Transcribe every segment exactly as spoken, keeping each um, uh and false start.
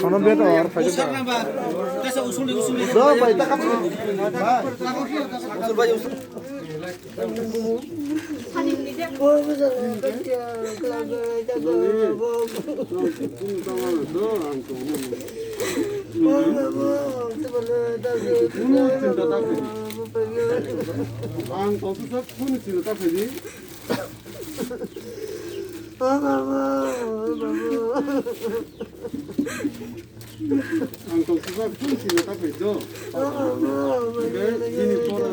Ano beta or phaidi. Usul bai, usul bai. Ang tongthok kunu chini ta phaidi. Ang tongthok kunu chini ta phaidi. Hwnkhe bini pora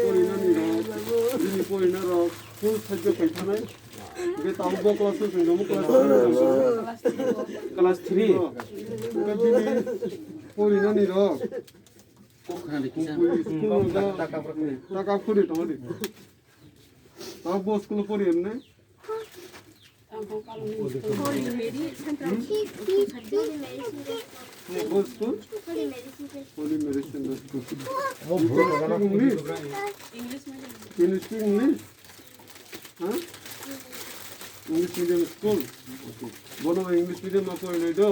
porinani rok, bini porina rok full sajjo khaithanai. Hwnkhe tabuk bo class o chwng tabuk class three. Class three. Hwnkhe bini porinani rok. Kok khna di kisa. School o da taka khuri tongo di. Tabuk bo school o pori emne. Holy Mary Central. School? Holy Mary Central School. English? English medium. English medium. Ha? English medium school. Bono English medium ma pori nai do.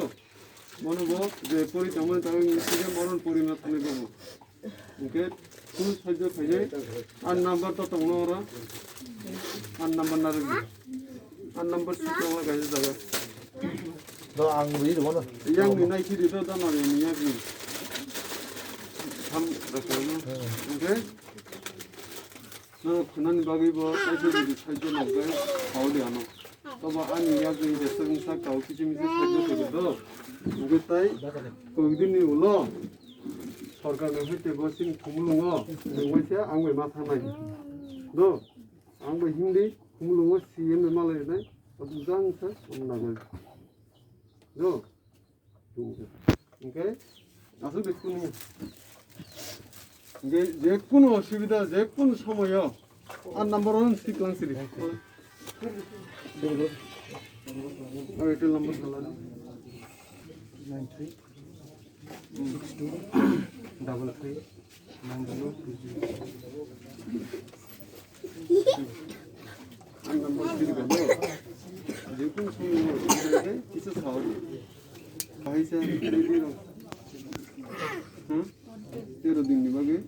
Bono bo je pori tongmani tago English medium bono pori ma thani bono. Hwnkhe full sajjo khainai. An number to tongno oro. An number narwkdi. An number si tongla kaisa jaga. Do ang ri rwno. Yang ni nai khidi to dana ni yang ni. Tham rakha no. Hwnkhe no khwnani bagwi bo kaisa rwdi sajjo nangkhe. Saudi ano. Tobo ani yakni jeswk wngsa kau kiching kiching sakno kaitor do. Hwnkhe tai koi din ni ulo sorkar ni hai tebo chini thumulungo nangmai se ang bai ma thangnai. Do, ang bai himdi thumulungo C M bai malai nai, abo jang sa ang nangmai. Do. Hwnkhe aswk de kunu. Hwnkhe je kunu osubida, je kunu somoyo, ar number one stick lang siri. Ar Airtel number khala. Nine three six two double three nine zero two zero. Ang number siri kamo. Jekun song kisa sao. Bahai sa ready ro. Hmm? Tero din ni bagwi.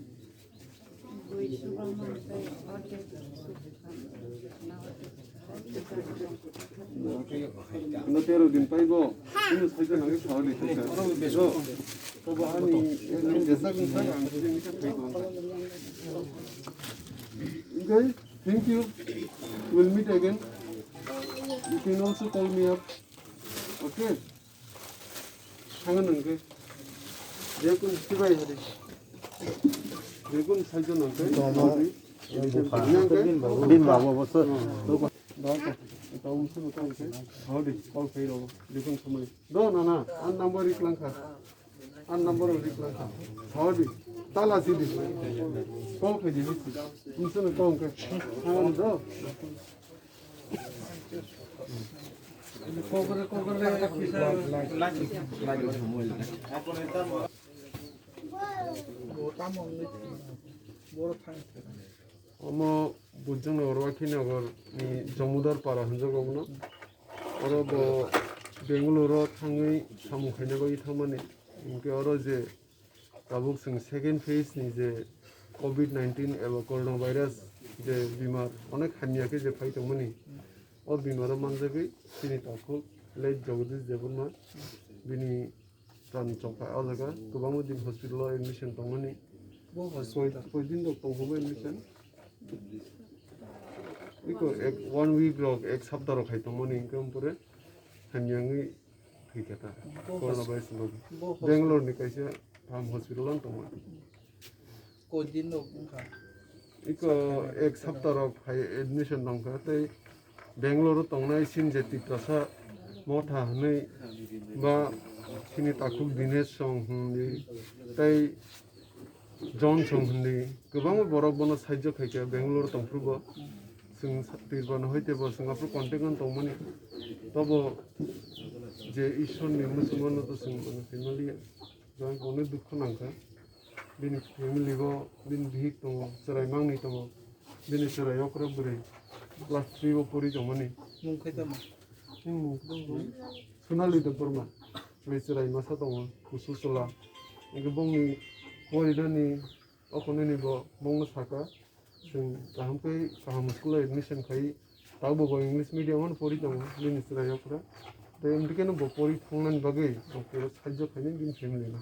Ano tero din paibo. Ini saja nangi sao di kisa. Tobo ani jesa kisa ang sini kisa paibo. Okay, thank you. We'll meet again. You can also call me up. Okay. Thangan nangke. Jekun sibai hari. Jekun saja nangke. Tomo. Bini bupha. Nangke. Bini babo se. Doko. Doko. Tau musu tau ke. Hodi. Call kai ro. Jekun samai. Do nana. An number ri klangkha. An number ri klangkha. Hodi. Tala sidi. Call kai di. Musu tau ke. Thangan do. Omo Bujong Nagar Wakhinagar ni Jomodar Para hinjago bono. Oro bo Bengaluru o thangwi samung khaina bagwi thangmani. Hinkhe oro je Tabuk chwng second phase ni je covid nineteen eba coronavirus je bimar onek hamya khe je phai tongmani, o bimar o manjagwi chini takhuk late Jagadish Debbarma, bini tran chokha o jaga, kwbangma din hospital o admission tongmani. Bo hospital. Koi, koi din rok tongkha bo admission? Iko ek, one week rok, ek sapta rok hai tongmani, hingke ampore hamyangwi thwikha ta. Bo hos-, Coronavirus ni bagwi. Bo hos- Bangalore ni kaisa kaham hospital o tongmani. Koi din rok wngkha? Iko ek sapta rok hai admission tongkha, tei Bangalore o tongnai chini je Tiprasa Motha hinwi ba chini takhuk Dinesh song hinwi tei John song hinwi kwbangma borok bono sahajyo khaikha Bangalore tongphuru bo. Chwng sa-, Tiprano hai teibo chwng aphuru contact o tongmani. Tobo je Ishwar ni muchungmano to chwng mano khaimaliya. Jang bono dukhu nangkha. Bini family bo, bini bihik tongo, chwrai mangni tongo. Bini chwrai okra bwrwi class three o pori tongmani. Mung khe tamo? Chini mung Sonali Debbarma. Bini chwrai masa tongo, kusu chwla. Hingke bongni porinani okhonini bo bongno saka. Chwng kaham khe kaham school o admission khai. Tabuk bo English medium o pori tongo, bini chwrai okra. Tei amtwi kheno bo pori thangnani bagwi bo kebo sahajyo khainai bini family no.